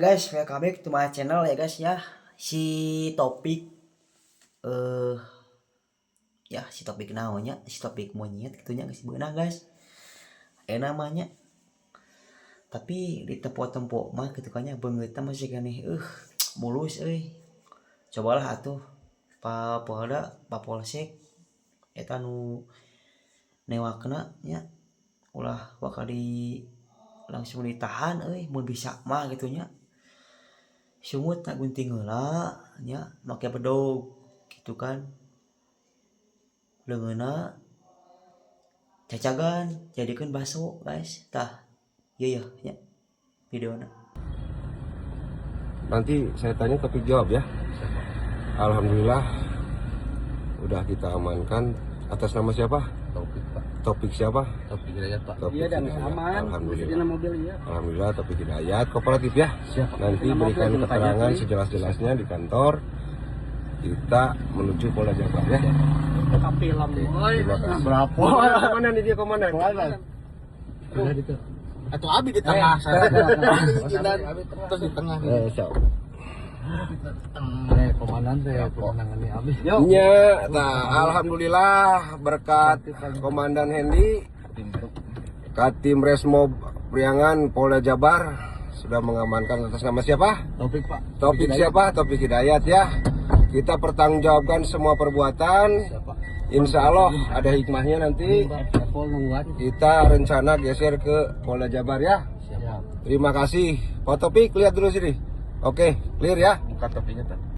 Guys, welcome back to my channel ya, guys, ya. Si Topik ya, si Topik naonnya, si Topik monyet gitu nya, geus beunang, guys. Namanya. Tapi di tempo-tempo mah gitu kan nya, beungeutna masih keneh mulus euy. Cobalah atuh Pak Polda, Pak Polsek eta nu newakna nya, ulah bakal di langsung ditahan euy, mun bisa mah gitu nya. Sungutna gunting heula nya, make bedog gitu kan. Leungeunna cacagan, jadikeun baso, guys. Tah, ieu yeuh nya videona. Nanti saya tanya, Topik jawab ya. Alhamdulillah udah kita amankan atas nama siapa? Topik, Pak. Topik siapa? Topik Hidayat, Pak. Topik Iya, dan Hidayat. aman. Alhamdulillah. Dina mobil, iya. Alhamdulillah, Topik Hidayat kooperatif ya. Siap, Pak. Nanti Dina mobil, berikan dina keterangan pajak, sejelas-jelasnya di kantor. Kita menuju Polda Jabar ya. Ka film. Oke, terima kasih. Berapa? Komandan ini dia, komandan. Udah itu. Atau abi di tengah saya. Terus di tengah. Eh, siap. Komandan teh menangani abi. Nya, nah, alhamdulillah berkat Komandan Hendy, Katim Resmob Priangan Polda Jabar sudah mengamankan atas nama siapa? Topik, Pak. Topik siapa? Topik Hidayat ya. Kita pertanggungjawabkan semua perbuatan. Siap, Pak. Insya Allah ada hikmahnya nanti. Pol nungguan. Kita rencana geser ke Polda Jabar ya. Siap. Terima kasih. Pak Topik, lihat dulu sini. Oke, clear ya. Buka topinya, Pak.